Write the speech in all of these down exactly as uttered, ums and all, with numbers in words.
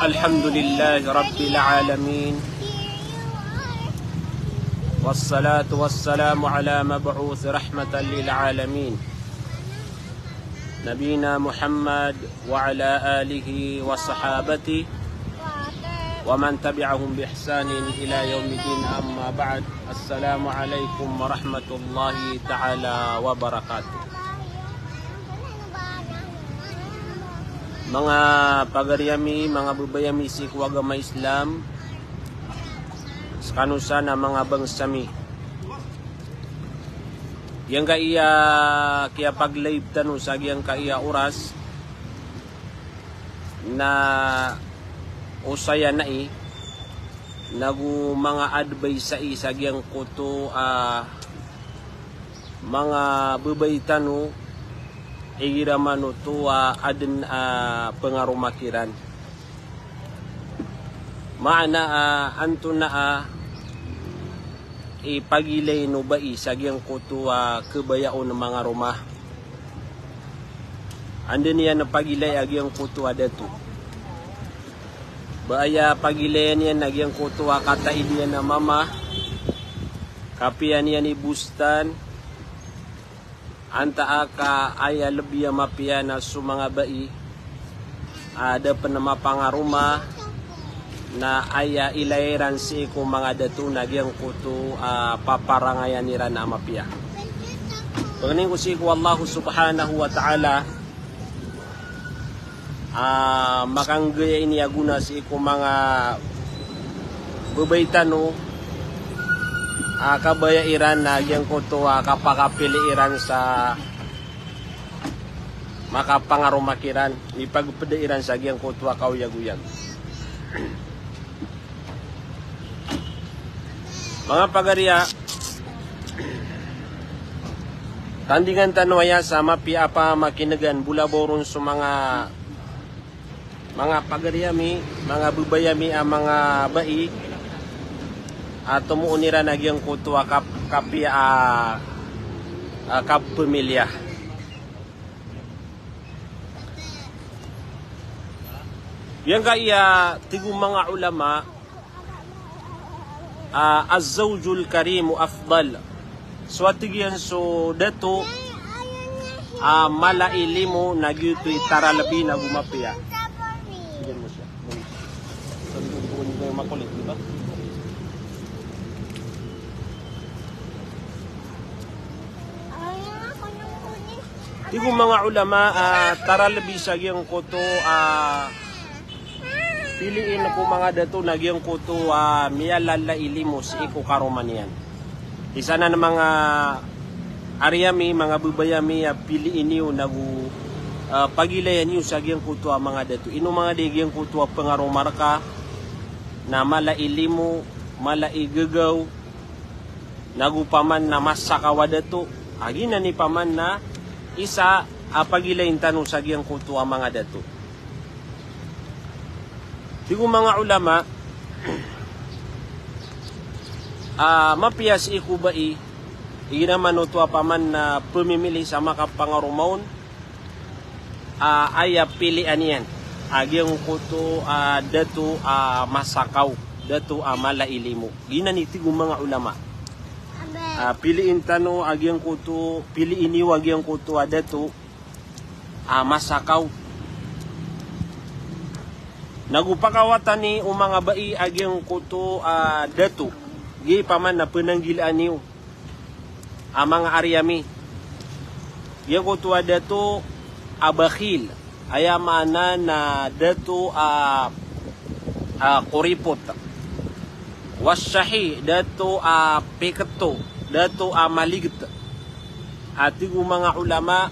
الحمد لله رب العالمين. والصلاة والسلام على مبعوث رحمة للعالمين. نبينا محمد وعلى آله وصحابته ومن تبعهم بإحسان إلى يوم الدين. أما بعد. السلام عليكم ورحمة الله تعالى وبركاته. Manga pagari ami, manga babay ami sii ko agama Islam, skano san a manga bangsa mi. Giyangkaya kiyapag-live tano sa giyangkaya oras na osaya nai, nago manga advice ai sa giyangkoto a manga babay tano, igira man oto a aden a pengaroma kiran. Maana a antonaa i pagilain o bai sa giyangkoto a kebaya on mangaroma. Anda niyan pagilai a giyangkoto a dato. Ba aya pagilain iyan a giyangkoto a kataid iyan a mama, kapiya niyan i bostan, antaa ka aya lebi a mapiya na so manga bai a da pen mapangaroma, na aya ilay iran sii ko manga dato na giyangkoto a paparangayan iran a mapiya. Pangnin ko sii ko Allah subhanahu wa ta'ala, a makanggay ini a gona sii ko manga babay tano a kabaya iran a giyangkoto a kapakapili iran sa makapangaroma kiran, mipagpeda iran sa giyangkoto a kaoyagoyag. Manga pagari a, tandingan tano aya sa mapiya a pamakinegan, bolabaw ron so manga, manga pagari ami, manga babay ami a manga bai a tomoon iran a giyangkoto a kap-, kapiya a, a kapamilya. Giyangkaya tig o manga ulama, a, az-zawjul karimu afdal. So a tig iyan so dato a mala i limo na giyoto i taralbi nago mapiya. Bigyan mo siya. Sabi ko, di ko makulit, di ba? Tig o manga ulama, a, taralbi sa giyangkoto a piliin ko manga dato na giyangkoto a miyalala i limo sii ko karoma niyan. Isa nan a manga ari ami, manga babay ami a piliin iyo nago, a, pagilayan iyo sa giyangkoto a manga dato. Ino manga di giyangkoto a pengaroma reka na mala i limo, mala i gegaw, nago paman na masakaw a dato, a giyanan i paman na isa a pagilain tano sa giyangkoto a manga dato. Tig o manga ulama, a, mapiya sii ko bai, igira man oto a paman na pemimili sa makapangaroma on, a, aya pilian iyan a giyangkoto a dato a masakaw, dato a mala i limo. Giyanan i tig o manga ulama. A, piliin tano a giyangkoto, piliin iyo a giyangkoto a dato a masakaw. Nago pakawatani o manga bai a giyangkoto a dato, giya i paman na penanggilaan iyo a manga ari ami. Giyangkoto a dato a bakhil, aya maana na dato a, a koripot. Wash-shahi, dato a piketo, dato a maliget. A tig o manga ulama,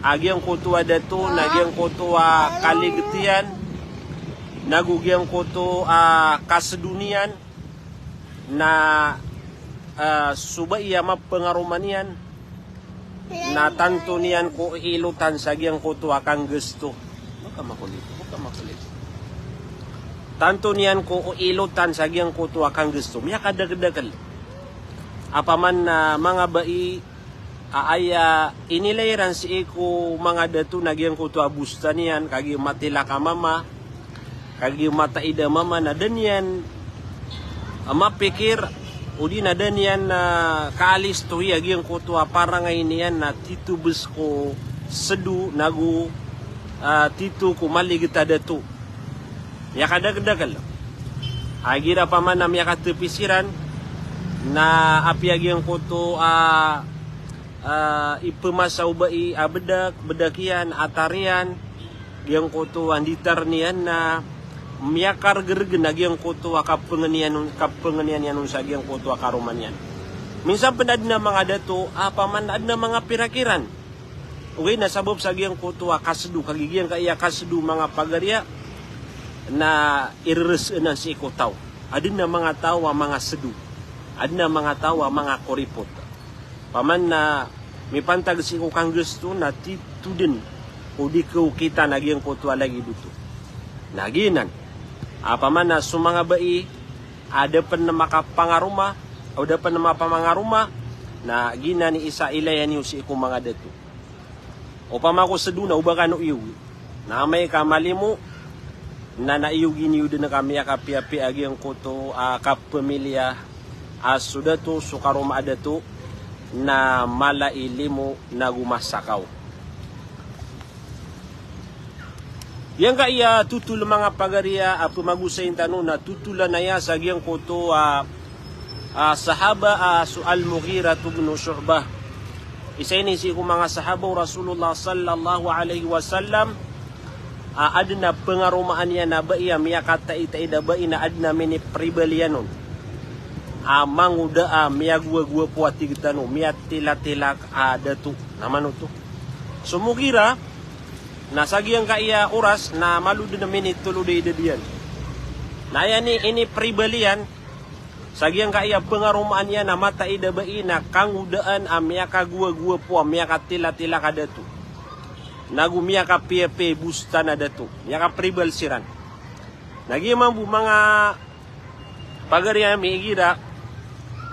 a giyangkoto a dato na giyangkoto a kaliget iyan, nago giyangkoto a kasedo niyan, na, a, so bai a mapangaroma niyan na tanto niyan ko ilotan sa giyangkoto a kanggasto. Huwag ka makulit, huwag ka makulit. Tanto niyan ko ilotan sa giyangkoto a kanggasto. Miyakadakeldakel. Apaman na manga bai a aya inilay iran sii ko manga dato na giyangkoto a bostan iyan, kagiya matilak a mama, Kagiya mataid a mama na da niyan a mapikir, odi na da niyan a kaalistoy a giyangkoto a parangay niyan na tito bes ko sedo nago, ah, tito ko maliget a dato. Miyakadakdakel. Igira paman na miyakatepi siran na apiya giyangkoto a, ah, ipemasa o bai a bedak, bedak iyan, atar iyan, giyangkoto a nditar niyan na miyakargeregen a giyangkoto a kapengeniyan, kapengeniyan iyan on sa giyangkoto a karoma niyan. Minsan pen aden a manga dato a paman aden a manga pira kiran. Ogaid na sabap sa giyangkoto a kasedo, kagiya giyangkaya kasedo manga pagariya na ireresenan sii ko taw. Aden a manga taw a manga sedo. Aden a manga taw a manga koripot. Paman na mipantag sii ko kanggesto na tito den ko di keokita na giyangkoto a lagid oto. Na giyanan. A paman na so manga bai a da pen makapangaroma, o da pen mapamangaroma, na giyanan i isa ilaya niyo sii ko manga dato. Opama ko sedo na o ba kano iyogi. Na amay ka malimo, na, na iyogi niyo den ka miyakapiyapiya a giyangkoto a kapemiliya a so dato, so karoma a dato, na mala i limo nago masakaw. Giyangkaya totol manga pagariya a pemagosayin tano na totolan aya sa giyangkoto a, a sahaba a so Al-Mughirah ibn Shu'bah. Isa ini sii ko manga sahaba o Rasulullah sallallahu alaihi wasallam a aden a pengaromaan iyan a bai a miyakataitaid a bai na aden a minipribal iyan on a mangoda a miyagowagowapo a tig tano, miyatilatilak a dato. Na mano oto? So Mughirah, na sa giyangkaya oras na malo den a minitolo di idad iyan. Na aya ini, inipribal iyan, sa giyangkaya pengaromaan iyan a mataid a bai na kangodaan a miyakagowagowapo a miyakatilatilak a dato. Nago miyakapiyapiya i bostan a dato. Miyakapribal siran. Na giya mambo manga pagari ami igira,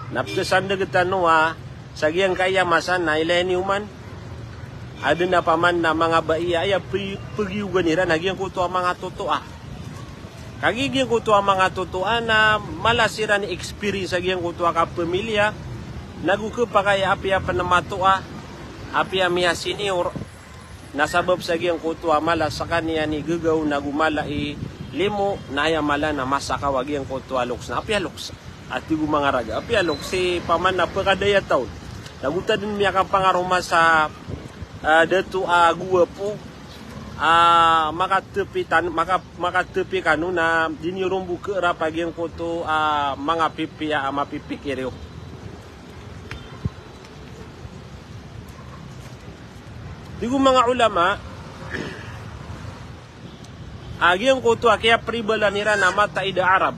na pegesandeg tano a sa giyangkaya masa na ilaya niyo man, aden a paman na manga bai a aya pe-, pegiyogan iran a giyangkoto a manga totoa. Kagiya giyangkoto a manga totoa na mala siran i experience a giyangkoto a kapemiliya, nago kepakay a apiya pen matoa, apiya miyasenior, na sabap sa giyangkoto a mala sekaniyan i gegaw nago mala i limo, na aya mala na masakaw a giyangkoto a loks na apiya loks. A tig o manga raga, apiya loks i paman na pekadaya taon. Nago ta den miyakapangaroma sa, ah, dato a gowapo, ah, makatepi tan-, maka-, makatepi kano na di niyo ron bo keerap a giyangkoto a manga pipiya a mapipikir iyo. Tig o manga ulama, a giyangkoto a kiyapribalan iran a mataid a Arab.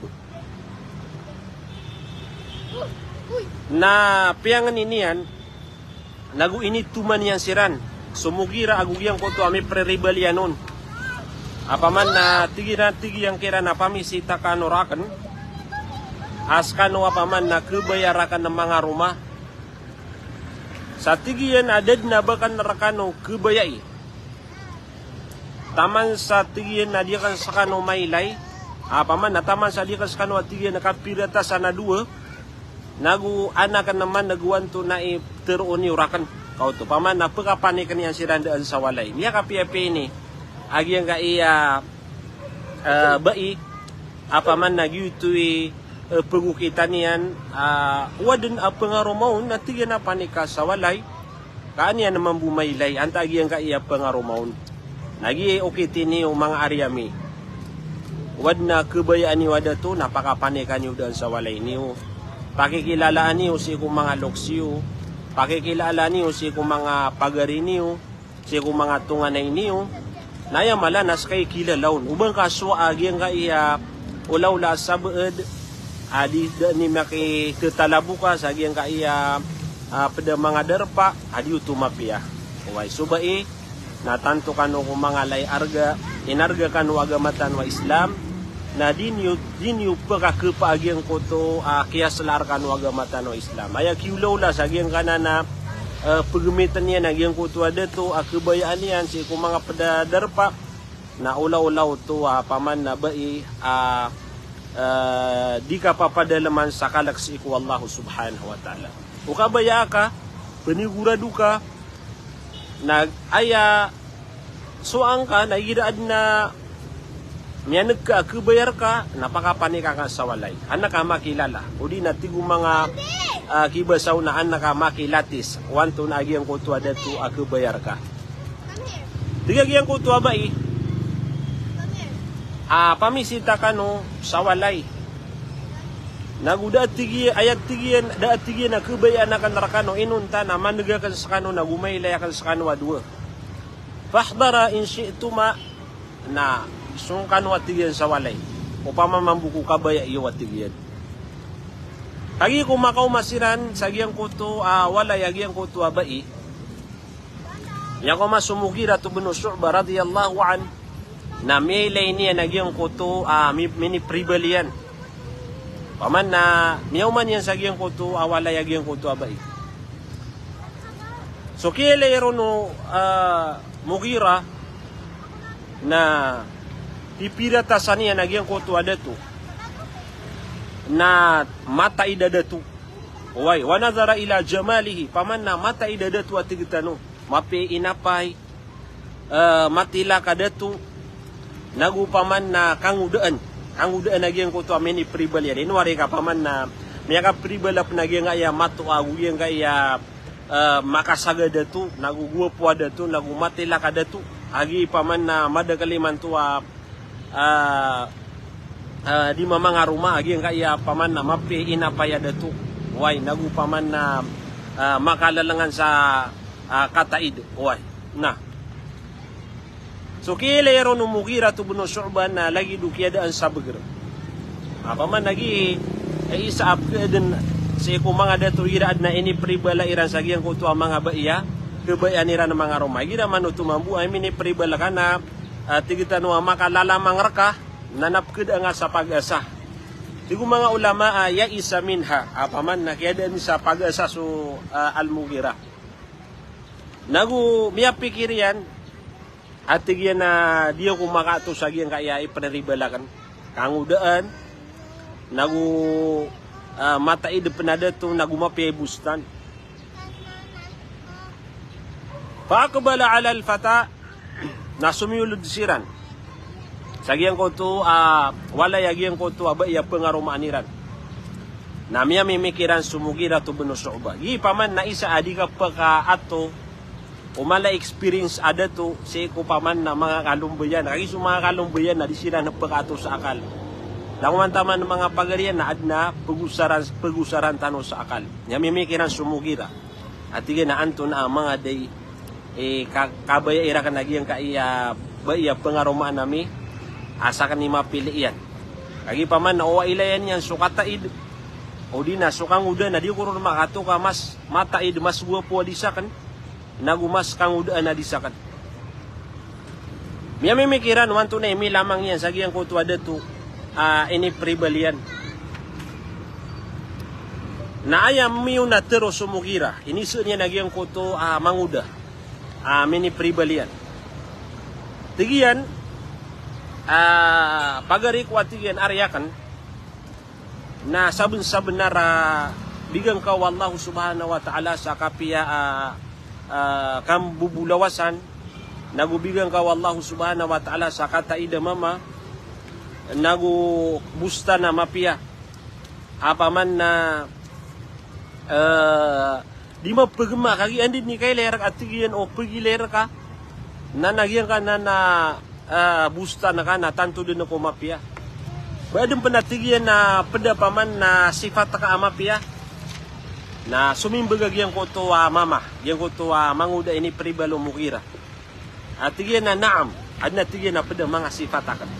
Na piyangni niyan, nago initoman iyan siran so Mughirah ago giyangkoto a mipreribal iyan on. Apaman na tig iyan, tig iyan kiran a pamisita kano raken a sekano apaman na kebaya raken a mangaroma. Sa tig iyan a da den a ba ken rekano kebayai. Taman sa tig iyan a di aken sekano mailay. Apaman na taman sa di aken sekano a tig iyan a kapiratasan a dowa. Nago anaken man nago antonaa i teroon iyo raken. Kaoto, paman na pekapaniken iyan siran daan sa walay. Miyakapiyapiya ini a giyangkaya, eh, bai, apaman na giyoto i, eh, pegokitan iyan, ah, o aden a pengaroma on na tig iyan a panika sa walay. Ka an iyan mambo mailay, antaa giyangkaya pengaroma on. Na giya okiti niyo manga ari ami. O aden a kebayaan iyo a dato, na pakapanika niyo daan sa walay niyo. Pakikilalaan iyo sii ko manga loks iyo. Pakikilalaan iyo sii ko manga pagari niyo. Sii ko manga tonganay niyo. Na aya mala na seka i kilala on. O ba ngka sowa a giyangkaya olaola a sabaad a di, da niyo makiketalaboka sa giyangkaya, ah, ped a manga darpa a di oto mapiya. Oway, so bai na tanto kano ko manga lay arga, inarga kano agama tano a Islam, na di niyo, di niyo pekakepa a giyangkoto a kiyasela rekano agama tano a Islam. Aya kiolaola sa giyangkanan a, eh, pegemiten iyan a giyangkoto a dato a kebayaan iyan sii ko manga ped a darpa. Na olaola oto a paman na bai a, eh, di kapapadalaman sa kalk sii ko Allah subhanahu wa ta'ala. O kabaya ka, panigurado ka, na aya soang ka, na igira adn a miyaneg ka a kabaya rka, na pakapanik ka sa walay. An ka makilala. O di na tig o manga, ah, kibasaw na an ka makilatis. O antonaa giyangkoto a dato a kabaya rka. Tig a giyangkoto a bai a pamisita kano sa walay. Nago da a tig iyan, aya tig iyan, da a tig iyan a kabayaan akn rkano inonta na maneg akn skano nago mailay akn skano a dowa. Fahdara in shi'tuma, na song kano a tig iyan sa walay. Opama mambo ko kabaya iyo a tig iyan. Kagiya ko makaoma siran sa giyangkoto a walay a giyangkoto a bai, miyakaoma so Mughirah ibn Shu'bah radiyallahu anhu, na miyailay niyan a giyangkoto a mi-, minipribal iyan. Paman na miyaoma niyan sa giyangkoto a walay a giyangkoto a bai. So kiyailay ron o, ah, Mughirah na pipiratasan iyan a giyangkoto a dato na mataid a dato. Oway, wa nadhara ila jamalihi, paman na mataid a dato a tig tano. Mapiya i inapay, eh, matilak a dato, nago paman na kangodaan. Kangodaan a giyangkoto a minipribal iyan. Ino ari ka paman na miyakapribal a pn a giyangkaya matoa, ago giyangkaya, eh, makasaga a dato, nago gowapo a dato, nago matilak a dato. Agi paman na madakl imanto a ah, ah, di mamangaroma a giyangkaya paman na mapiya i inapay a dato. Oway, nago paman na, ah, makalalangan sa, ah, kataid. Oway. Na. So kiyailay ron o Mughirah ibn Shu'bah na lagid o kiyadaan sa bagr. Ah, paman lagid, eh, isa a pkhaadn sii ko manga dato igira adn a inipribala iran sa giyangkoto a manga bai a kabayaan iran a mangaroma. Igira man oto mambo a minipribal ka na ah, tig tano a makalalamang rka, na pkhada nga sa pag-asa. Tig o manga ulama a ya'isa minha, a paman na kiyadaan sa pag-asa so, ah, Al-Mughirah. Nago miyapikir iyan, a tig iyan a di ako makaato sa giyangkaya ipniribal akn. Kangodaan, nago, ah, mataid pn a dato, nago mapiya i bostan. Fa aqbala 'alal fata, na somiyolod siran sa giyangkoto a, ah, walay a giyangkoto a, ah, bai a pangaromaan iran. Na miyamimikiran so Mughirah ibn Shu'bah. Giya paman na isa a di kapakaato o mala experience a dato sii ko paman na manga kalombayan. Kagiya so manga kalombayan na di siran pakaato sa akal. Langowan taman manga pagari iyan na adn a pagosaran, pagosaran tano sa akal. Miyamimikiran so Mughirah. A tig iyan a antonaa a manga da i, eh, ka-, kabaya iran a giyangkaya bai a pangaromaan ami, a sakn i mapili iyan. Kagiya paman na o ilayan iyan so kataid, o di na so kangodaan a di ko ron makaato ka mas mataid, mas gwapo a di sakn, nago mas kangodaan a di sakn. Miyamimikiran o antonaa i milamang iyan sa giyangkoto a dato a inipribal iyan. Na aya miyonater o so Mughirah, inisaan iyan a giyangkoto a mangoda a minipribal iyan. Tig iyan, ah, pagari ko, a tig iyan, ari akn, na sabnsabnar a bigan ka o Allah subhanahu wa ta'ala sa kapiya a, ah, kambobolawasan, nago bigan ka o Allah subhanahu wa ta'ala sa kataid a mama, nago bostan a mapiya. A paman na, eh, di mapagma, kagiya anda i kailay rka, a tig iyan, o pagilay rka, na giyangkanan a, ah, bostan ka na tanto dn ko mapiya. Ba adn pn, a tig iyan, na pd a paman na sifat ka a mapiya. Na somimbag a giyangkoto a mama, giyangkoto a mangoda a inipribal o Mughirah. A tig iyan a na'am, adn a tig iyan a pd a manga sifat akn.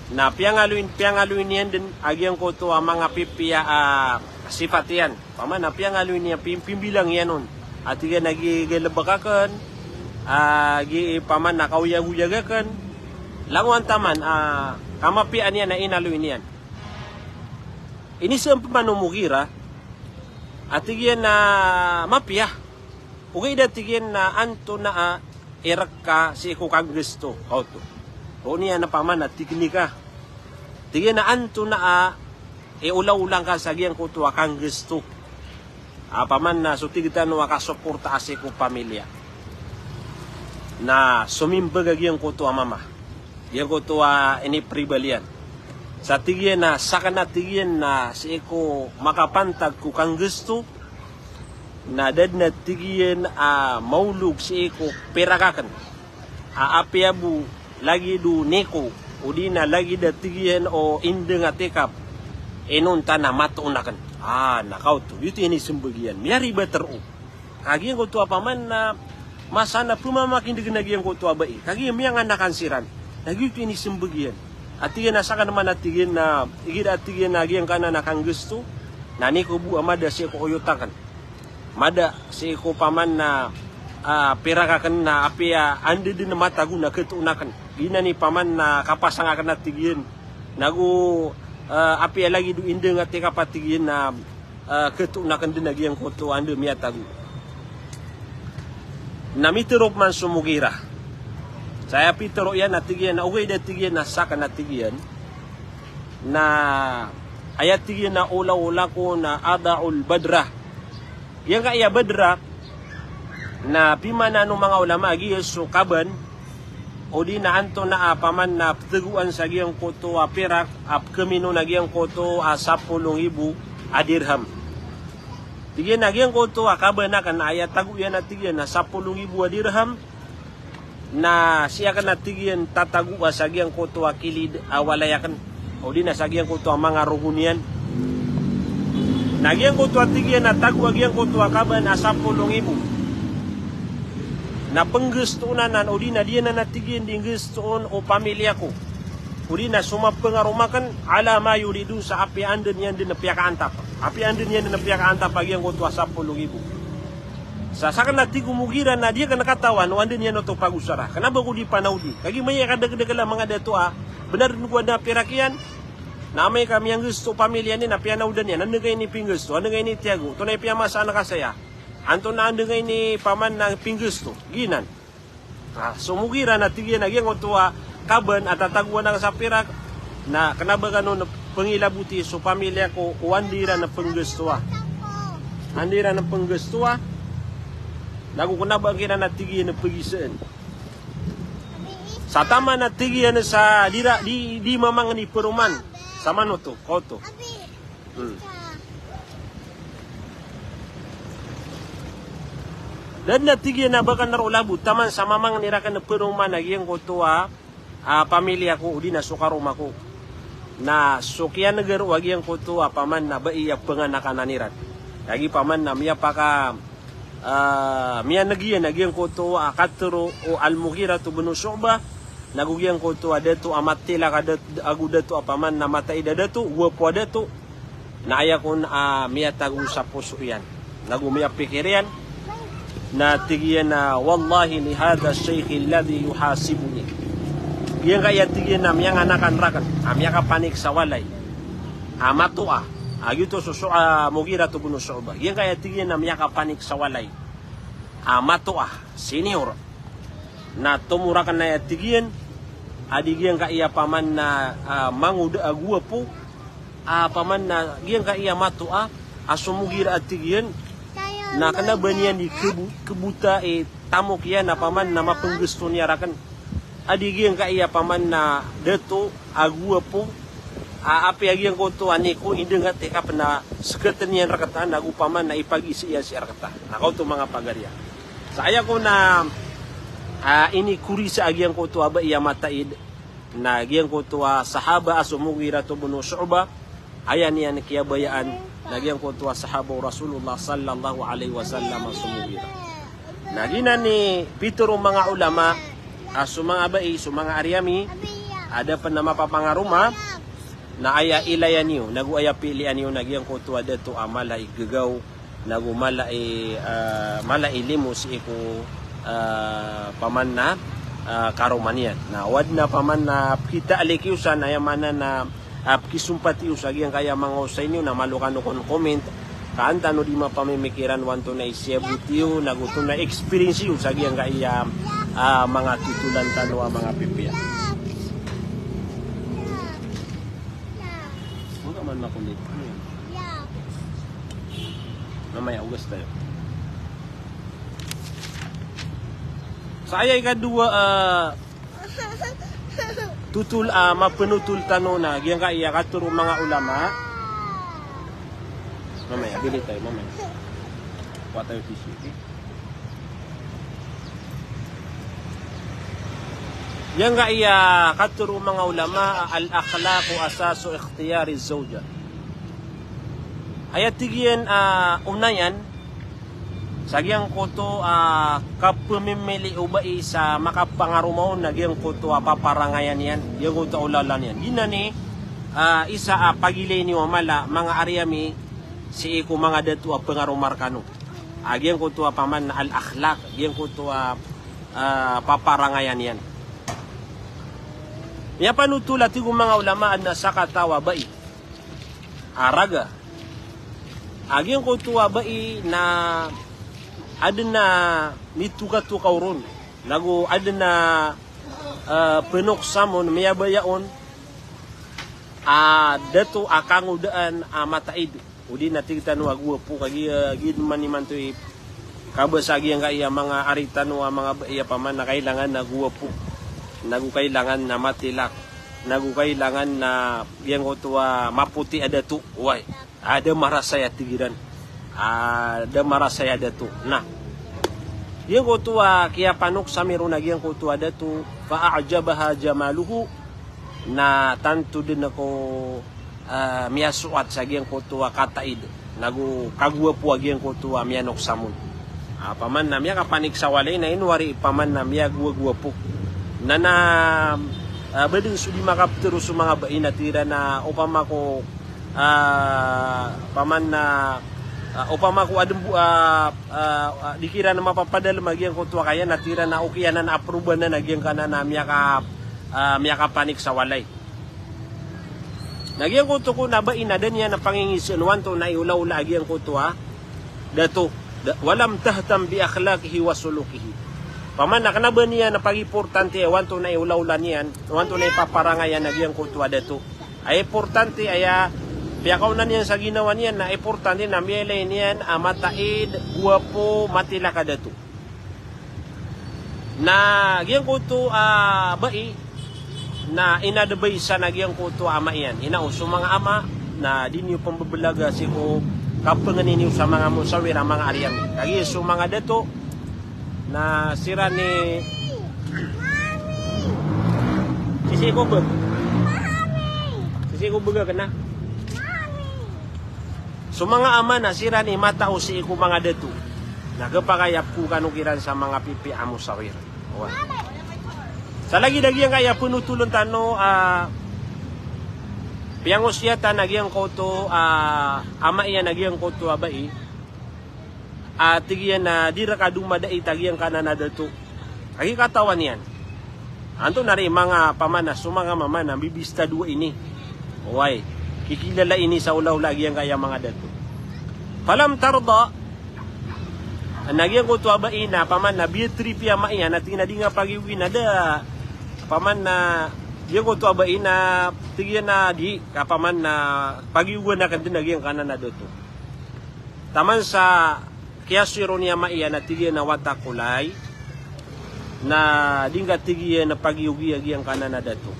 Na piyangaloy, piyangaloy niyan dn a giyangkoto a manga pipiya a sifat iyan. Paman na piyangaloy niyan, pim-, pimbilang iyan on. A tig iyan a giya galbk akn, a giya paman na kaoyagoyag akn. Langowan taman a kamapiyaan iyan a inaloy niyan. Inisaan pman o Mughirah, a tig iyan a mapiya. Ogaid a tig iyan na antonaa irek ka sii ko kanggesto, kaoto. Roo niyan a paman a teknika. Tig iyan a antonaa i olaola ngka sa giyangkoto a kanggesto. A paman na so tig tano a kasoporta a sii ko pamilya. Na somimbag a giyangkoto a mama. Giyangkoto a inipribalian. Sa tig iyan a sakn a tig iyan na sii ko makapantag ko kanggesto, na da dn a tig iyan a maolog sii ko pirak akn a apiya bo lagid o niko, odi na lagid a tig iyan o indng a tekap, inonta na matoon akn. A, na kaoto, giyoto i inismbag iyan. Miyaribat roo. Ka giyangkoto a paman na masa na pmamakindg na giyangkoto a bai. Kagiya miyanganakan siran. Na giyoto i inismbag iyan. A tig iyan a sakn man a tig iyan na, igira a tig iyan a giyangkanan a kanggesto, na niko bo a mada sii ko oyot akn. Mada sii ko paman na, a, pirak akn na apiya anda dn a matago na khatoon akn. Giyanan i paman na kapasang akn a tig iyan. Nago, a, apiya lagid o indng a tekap a tig iyan na, a, khatoon akn dn a giyangkoto a anda miyatago. Na mitharo pman so Mughira. Sa aya pitharo iyan a tig iyan na ogaid a tig iyan na sakn a tig iyan na aya tig iyan na olaola ko na ada'ul badra. Giyangkaya badra na pimaana o manga olama a giya so kaban, odi na antonaa paman na pthagoan sa giyangkoto a pirak a pkhaminon a giyangkoto a sapolo nggibo a dirham. Tig iyan a giyangkoto a kaban akn a aya tago iyan a tig iyan a sapolo nggibo a dirham, na sii akn a tig iyan tatagoa sa giyangkoto a kilid a walay akn, odi na sa giyangkoto a manga rogo niyan. Na giyangkoto a tig iyan a tago a giyangkoto a kaban a sapolo nggibo na pnggestoon anan, odi na di anan a tig iyan di nggestoon o pamilya ko, odi na so mapangaroma akn, ala ma yuridun, sa apiya anda niyan dn a piyakaantap. Apiya anda niyan dn a piyakaantap a giyangkoto a sapolo nggibo. Sa sakn a tig o Mughira na di akn katawan o anda niyan oto pagosara. Kna ba ko di panaodi. Kagiya miyakadakdakl a manga dato a bnar dn ko adn a pirak iyan. Na amay ka miyanggesto o pamilya niyan na piyanaodan iyan. Anda ngka ini pinggesto, anda ngka ini tiyago, antonaa i piyamasa ngka saya. Antonaa anda ngka ini paman na pinggesto. Giyanan. A, so Mughira na tig iyan a giyangkoto a kaban a tatagoan akn sa pirak, na kna ba kano na pngilaboti so pamilya ko o anda iran a pnggestoa. Anda iran a pnggestoa, nago kna ba kiran a tig iyan a pgisaan. Sa taman a tig iyan sa di ra, di, di mamangni paroman sa manoto, kaoto. Hmm. Da dn a tig iyan a ba kna roo labo, taman sa mamangni rakn paroman a giyangkoto a, a, pamilya ko, odi na so karoma ko. Na so kiyanega roo a giyangkoto a paman na bai a pnganakanan iran. Lagid paman na miyapaka, a, miyaneg iyan a giyangkoto a katharo o Al-Mughirah bin Shu'bah, nago giyangkoto a dato a matilak a dat-, ago dato a paman na mataid a dato, guwapo a dato, na aya kon a miyatago sa poso iyan. Nago miyapikir iyan, na tig iyan a, "Wallahi li hadha shaykh alladhi yuhasibuni." Giyangkaya tig iyan a miyanganakan rakn, a miyakapanik sa walay a matoa, a giyoto so, so, a, Mughirah bin Shu'bah. Giyangkaya tig iyan a miyakapanik sa walay a matoa, senior. Na tomo rakn aya tig iyan a di giyangkaya paman na, a, mangoda a guwapo, a, paman na giyangkaya matoa a so Mughirah a tig iyan, na kna ba niyan di kebo-, kebota i tamok iyan a paman na mapnggesto niyan rakn. A di giyangkaya paman na dato a guwapo, a, apiya giyangkoto a niko, indng a tekap, na sktn iyan rkta, nago paman na ipagisa iyan sii rkta. Na kaoto manga pagariya. Sa aya kon a, a, inikorisa a giyangkoto a bai a mataid, na giyangkoto a sahaba a so Mughirah bin Shu'bah, aya niyan kiyabayaan, na giyangkoto a sahaba o Rasulullah sallallahu alaihi wasallam a so Mughirah. Na giyanan i pitharo o manga ulama, a so manga bai, so manga ari ami, a da pn a mapapangaroma, na aya ilayan iyo, nago aya pilian iyo, na giyangkoto a dato a mala i gagaw, nago mala i, a, mala i limo sii ko, a, paman na, a, karoma niyan. Na o adn a paman na pkitalik iyo san, aya maana na, a, pkisompat iyo sa giyangkaya manga osayn iyo, na malo kano kon comment. Ka an tano di mapamimikiran o antonaa i siyabot iyo, nago antonaa i experience iyo sa giyangkaya, Ah, manga totolan tano a manga pipiya. Wala man makulit. Mamaya, ogas tayo. Sa aya ikadowa, ah, totol, ah, mapenotol tano na giyangkaya katero o manga ulama. Mamaya, bili tayo, mamaya. Kowa tayo tissue, okay? Giyangkaya katero o manga ulama, al-akhlaqu asasu ikhtiyari zawja. Aya tig iyan, ah, onayan, sa giyangkoto a kapemimili o bai sa makapangaroma on na giyangkoto a paparangayan iyan, giyangkoto a olaola niyan. Di nan i, ah, isa a pagilay niyo a mala, manga ari ami, sii ko manga dato a pengaroma rekano. Ah, giyangkoto a paman na al-akhlaq, giyangkoto a, ah, paparangayan iyan. Miyapanotol a tig o manga ulama a na sakataw a bai a raga a giyangkoto a bai na aden a mitokatokaw ron, nago aden a, eh, penoksam on, miyabaya on a dato a kangodaan a mataid. O di na tig tano a gowapo, kagiya, eh, giya man imanto i kabasa giyangkaya manga ari tano a manga bai a paman na kailangan na gowapo, nago kailangan na matilak, nago kailangan na giyangkoto a mapoti a dato. Oway. A da marasay a tig iran. A da marasay a dato. Na giyangkoto a kiyapanoksami ron a giyangkoto a dato, fa a'jabaha jamaluhu, na tanto den ko, ah, miyasoat sa giyangkoto a kataid, nago kagowapo a giyangkoto a miyanoksam on. Ah, paman na miyakapanik sa walay na ino ari paman na miyagowagowapo. Na na, ah, ba den so di makapetero so manga bai na tig iran a opama ko, ah, paman na, ah, opama ko aden bo, ah, ah, ah, di kiran mapapadalem a giyangkoto a kaya na tig iran a okay anan, aprobanan a giyangkanan a miyaka, ah, miyakapanik sa walay. Na giyangkoto kon a bai na da niyan a pangingiseen o antonaa i olaola a giyangkoto a dato. Da-, walam tahtam bi akhlaqihi wa sulukihi. Paman na kena ba niyan a pagimportante o antonaa i olaola niyan, o antonaa i paparangayan a giyangkoto a dato. Aya importante, aya piyakaona niyan sa ginawa niyan na importante na miyailay niyan a mataid, gowapo, matilak a dato. Na giyangkoto a bai na inadvice-an a giyangkoto a ama iyan. Ino so manga ama na di niyo pembebelaga sii ko kapengeni niyo sa manga musawir a manga ari ami. Kagiya so manga dato na siran i sisii ko beg. Sisii ko beg a kena. So manga ama na siran i matao sii ko manga dato. Na kepakay a pekokano kiran sa manga pipiya a musawir. Oway. Sa lagid a giyangkaya penotolon tano a piyangosiyatan a giyangkoto a ama iyan a giyangkoto a bai. A tig iyan a di reka domadait a giyangkanan a dato. Kagiya katawan iyan. Antonaa ri manga paman a so manga mama na bibistado ini. Oway, kikilala ini sa olaola a giyangkaya manga dato. Falam tarda, na giyangkoto a bai na paman na biya trip i ama iyan a tig iyan a di nga pagiyogi na da. Paman na giyangkoto a bai na tig iyan a di, ka paman na pagiyogan aken den a giyangkanan a dato. Taman sa kiyasoy ron i ama iyan a tig iyan a watak ko lay, na di nga tig iyan a pagiyogi a giyangkanan a dato.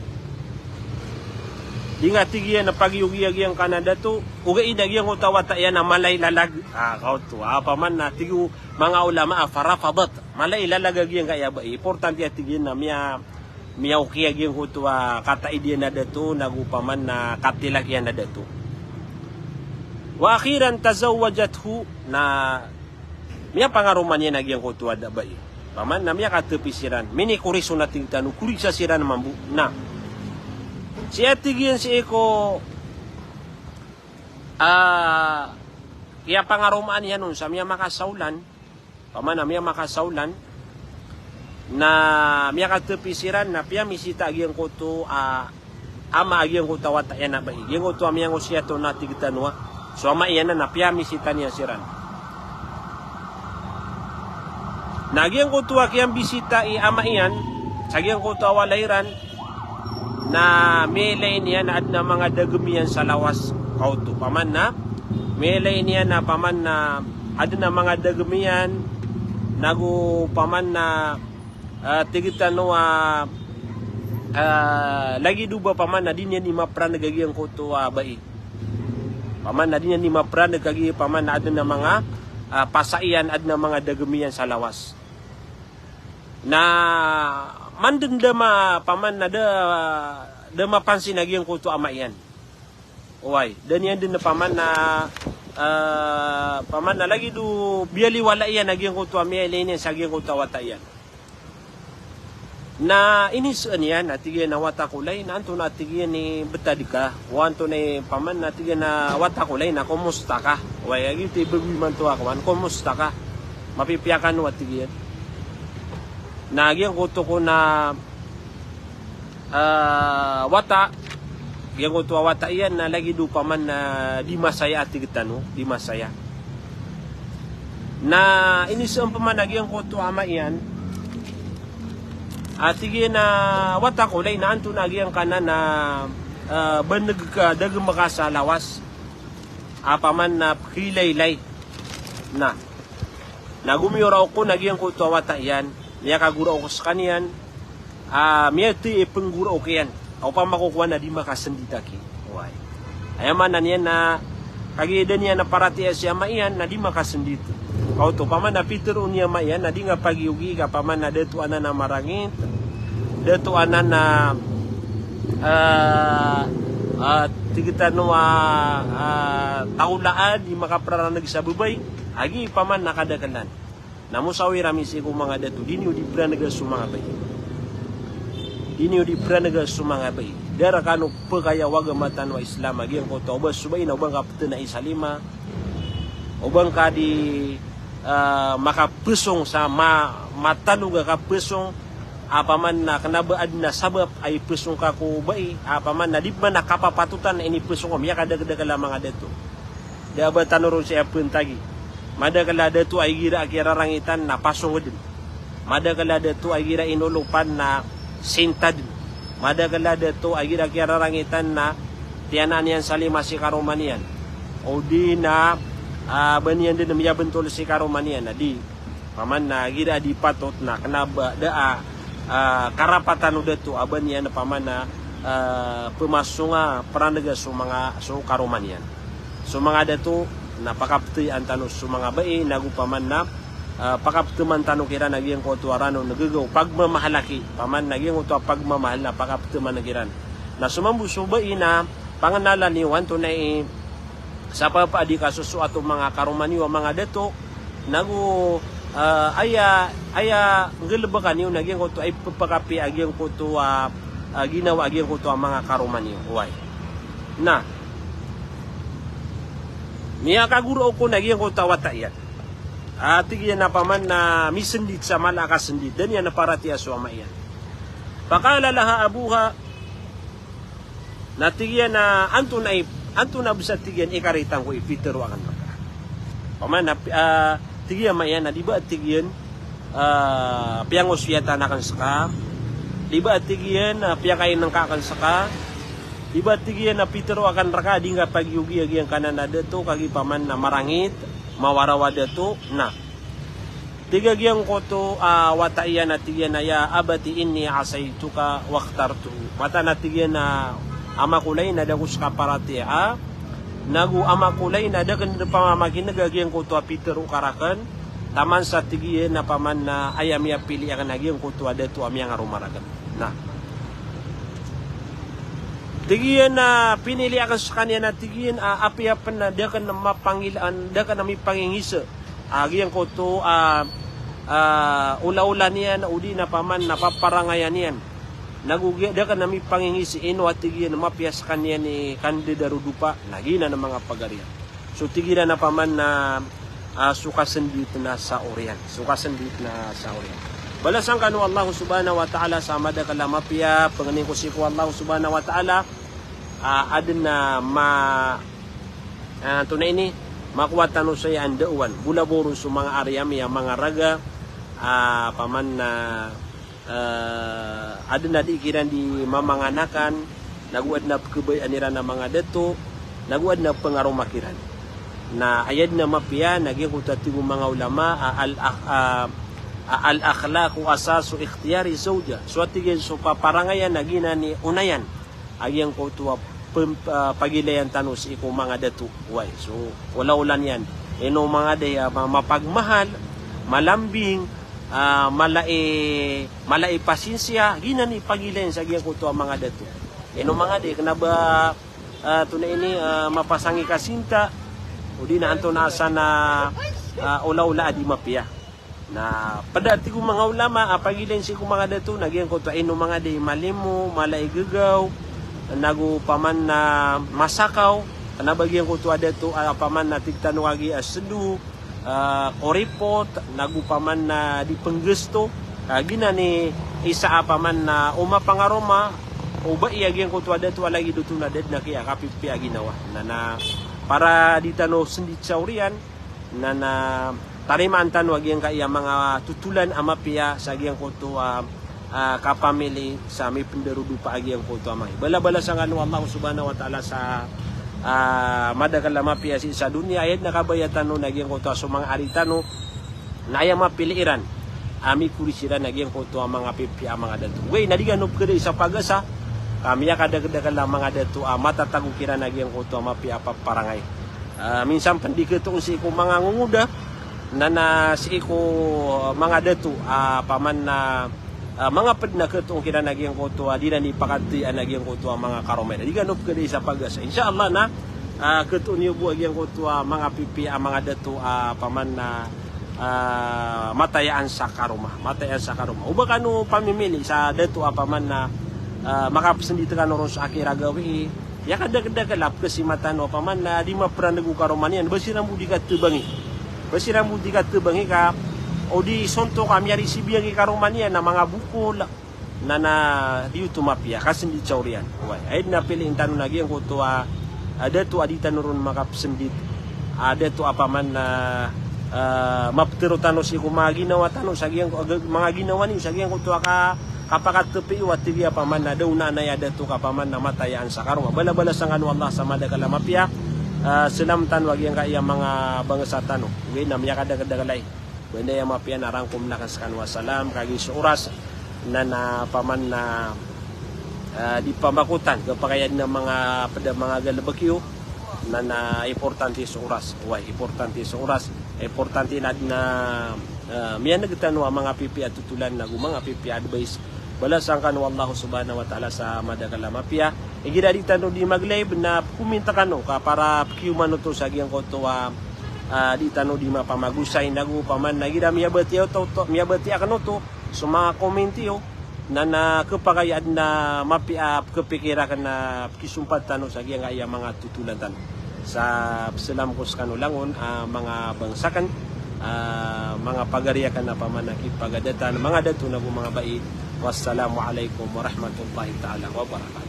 Di nga tig iyan a pagiyogi a giyangkanan a dato, ogaid a giyangkoto a wata iyan a mala i lalag. Ah, kaoto. Ah, paman na tig o manga ulama a farafadat. Mala i lalag a giyangkaya bai. Importante a tig iyan a miya miyaoki a giyangkoto a kataid iyan a dato, nago paman na katilak iyan a dato. Wa akhiran tazawwajathu, na miyapangaroma niyan a giyangkoto a da bai. Paman na miyakatepi siran. Minikoriso na tig tano, korisa siran mambo. Na sii a tig iyan sii ko, ah, kiyapangaromaan iyan on sa miyamakasaolan, paman a miyamakasaolan, na miyakatepi siran na piyamisita a giyangkoto a ama a giyangkoto a wata iyan a bai. Giyangkoto a miyangosiyat on na tig tano a so ama iyan na piyamisita niyan siran. Na giyangkoto a kiyambisita i ama iyan sa giyangkoto a walay iran, na miyailay niyan a adn a manga dagm iyan sa lawas. Kaoto, paman na miyailay niyan a paman na adn a manga dagm iyan, nago paman na, ah, tig tano a, ah, lagid o ba paman na di niyan di mapraneg a giyangkoto a bai. Paman na di niyan di mapraneg a giya paman na adn a manga, ah, pasa iyan, adn a manga dagm iyan sa lawas. Na man dn da ma-, paman na da, da mapansin a giyangkoto a ama iyan. Oway, da niyan dn paman na, ah, paman na lagid o biyaliwala iyan a giyangkoto a miyailay niyan sa giyangkoto a wata iyan. Na inisaan iyan a tig iyan a wata ko lay, na antonaa tig iyan i btad ka, o antonaa i paman na tig iyan a wata ko lay na komosta ka. Oway, a giyoto i bagoy imanto a kowan, komosta ka. Mapipiya kano a tig iyan. Na giyangkoto ko na, ah, wata, giyangkoto a wata iyan na lagid o paman na di masaya a tig tano, di masaya. Na inisaan paman a giyangkoto a ama iyan a tig iyan a wata ko lay, na antonaa giyangkanan a, ah, baneg ka, dagm ka sa lawas a paman na pkhilaylay. Na, na gomiyoraok on a giyangkoto a wata iyan, miyakagoraok skaniyan, ah, miyathay i pnggoraok iyan. Opama ko kowan na di makasndit aki. Oway. Aya maana niyan na kagiya da niyan a paratiyaya si ama iyan na di makasndit. Kaoto, paman na pitharo on i ama iyan na di nga pagiyogi ka paman na dato anan a marangit, dato anan a, ah, ah, tig tano a, ah, taolaan, di makapraraneg sa babay, a giya paman na kadaklan. Na mosawira mi sii ko manga dato, di niyo di pranega so manga bai. Di niyo di pranega so manga bai. Da rkano pkaya o agama tano a Islam a giyangkoto a o ba so bai na o ba ngka ptnai sa lima, o ba ngka di, ah, makapsong sa ma-, matanog a kapsong, a paman na kna ba adn a sabap a ipsong ka ko bai, a paman na di pman a kapapatotan a inipsong ka, miyakadakdakl a manga dato. Da a ba tano ron sii a pntagi. Madakl a dato a igira a kiyararangitan na pasong dn. Madakl a dato a igira inolopan na sinta dn. Madakl a dato a igira a kiyararangitan na tiyanaan iyan sa lima si karoma niyan. O di na, ah, ba niyan dn miyabntol si karoma niyan. Na di. Paman na igira a di patot na kna ba da a, ah, karapatan o dato a ba niyan paman na, ah, pmasong a pranega so manga, so karoma niyan. So manga dato na pakaptayaan tano so manga bai, nago paman na, ah, pakaptman tano kiran a giyangkoto a ranon a gagaw, pagmamahal aki, paman na giyangkoto a pagmamahal na pakaptman kiran. Na so mambo so bai na pangenalan iyo antonaa i sapapad i kasosoat o manga karoma niyo a manga dato, nago, ah, aya, aya nggalbka niyo na giyangkoto a ipphakapiya a giyangkoto a, ah, ginawa a giyangkoto a manga karoma niyo. Oway. Na miyakagoraok on a giyangkoto a wata iyan. Ah, tig iyan a paman na misndit sa mala a kasndit, da niyan a paratiyaya so ama iyan. Faqala laha abuha, na tig iyan a antonaa i, antonaa bs a tig iyan i karitang ko i pitharo akn rka. Paman na, ah, tig iyan a ama iyan a di ba a tig iyan, ah, piyangosiyatan akn ska, di ba a tig iyan, ah, piyakainngka akn ska, di ba a tig iyan a pitharo akn rka a di ngka pagiyogi a giyangkanan a dato, kagiya paman na marangit, mawaraw a dato, na. Tig a giyangkoto a wata iyan a tig iyan a, "Ya abati inni asaytuka wakhtartuhu." Mataan a tig iyan a ama ko lay na da ko ska paratiyaya, nago ama ko lay na da akn pamamakineg a giyangkoto a pitharo ka rakn, taman sa tig iyan a paman na aya miyapili akn a giyangkoto a dato a miyangaroma rakn. Na tig iyan a pinili akn skaniyan a tig iyan a apiya pn a da akn mapangil-, da akn mipangingisa a giyangkoto a, ah, olaola niyan, odi na paman na paparangayan iyan. Nago giya da akn mipangingisa ino a tig iyan a mapiya skaniyan i kandidaro dopa, na giyanan a manga pagari iyan. So tig iran a paman na, ah, so kasndit na sa oriyan. So kasndit na sa oriyan. Balasan kano o Allah subhanahu wa ta'ala sa madakl a mapiya, pangnin ko sii ko Allah subhanahu wa ta'ala, ah, adn a ma-, ah, antonaa ini, makowa tano saya a ndaowan. Bolaboro so manga ari ami a manga raga, Ah, paman na, eh, adn a di kiran di mamanganakan, nago adn a pkhabayaan iran a manga dato, nago adn a pngaroma kiran. Na aya dn a mapiya, na giyangkoto a tig o manga ulama, a, al-, a, a, a, al-akhlaqu asasu ikhtiyari zawja. So a tig iyan so paparangayan na giyanan i onayan a giyangkoto a pem-, ah, pagilayan tano sii ko manga dato. Way, so, olaola niyan. Ino manga da i, ah, ma-, mapagmahal, malambing, ah, mala i, mala i pasinsiya, giyanan i pagilayan sa giyangkoto a manga dato. Ino manga da i kna ba, ah, tonaa ini, ah, mapasang i kasinta, odi na antonaa san a, ah, olaola a di mapiya. Na pd a tig o manga ulama a pagilayan sii ko manga dato na giyangkoto a ino manga da i malimo, mala i gagaw, nago paman na masakaw, kna ba giyangkoto a dato a paman na tig tano kagiya sdo, ah, koripot, nago paman na di pnggasto, ah, giyanan i isa a paman na o mapangaroma o bai a giyangkoto a dato a lagid oto na da dn a kiya kapipiya a ginawa. Na, na para di tano sndit sa oriyan, na, na tarimaan tano a giyangkaya manga totolan a mapiya sa giyangkoto a, ah, kapamili sa mipndarodopa a giyangkoto a manga i. Balabalasan kano o Allah subhanahu wa ta'ala sa, ah, madakl a mapiya sii sa doniya, aya dn a kabaya tano na giyangkoto a so manga ari tano, na aya mapili iran a mikori siran a giyangkoto a manga pipiya a manga dato. Way, na di kano pkhadai sa pagasa, ka miyakadakdakl a manga dato a matatago kiran a giyangkoto a mapiya a paparangay. Ah, minsan pn di khatoon sii ko manga ngongoda, na, na sii ko manga dato, ah, paman na, ah, manga pd na khatoon kiran a giyangkoto a di iran di pakatiyaan a giyangkoto a manga karoma iran. Di kano pkhadai sa pagasa. Insha Allah na, ah, khatoon iyo bo a giyangkoto a manga pipiya a manga dato a paman na, ah, matayaan sa karoma, matayaan sa karoma. O ba kano pamimili sa dato a paman na, ah, makapsndit kano ron sa akira gawii, aya kadakdakl a pkhasima tano a paman na di maprandg o karoma niyan, ba siran bo di katebangi. Ba siran bo di katebangi ka, o di sontok a miyari si biyang i karoma niyan na manga bokol, na, na di oto mapiya, kasndit sa oriyan. Way, aya dn a piliin tano na giyangkoto a, a dato a di tano ron makapsndit. A dato a paman na, ah, maptharo tano sii ko manga ginawa tano sa giyangko-, manga ginawa niyo sa giyangkoto a ka-, kapakatpi iyo a tig iyan a paman na da onaan aya dato ka paman na matayaan sa karoma. Balabalasan kano o Allah sa madakl a mapiya. Ah, slam tano a giyangkaya manga bangsa tano. Way, na miyakadakdakl ai. Banda aya mapiya na rangkom akn skano a salam, kagiya so oras, na, na paman na, ah, di pamakotan, kapakay adn a manga pd a manga galbk iyo, na, na importante so oras, way, importante so oras, importante na adn a, ah, miyaneg tano a manga pipiya a totolan, nago manga pipiya a advice, balasan kano o Allah subhanahu wa ta'ala sa madakl a mapiya. Igira di tano di mag-live na comment kano ka para pkiyoman oto sa giyangkoto a, ah, di tano di mapamagosay nago paman na igira miyabatiya oto, oto, miyabatiya kano oto so manga comment iyo, na, na kapakay adn a mapiya a pkapikir akn a pkisompat tano sa giyangkaya manga totolan tano. Sa psalam ko skano langon, ah, manga bangsa akn, ah, manga pagari akn a paman a kipagadatan, manga dato nago manga bai. Wassalamu alaikum warahmatullahi ta'ala wabarakatuh.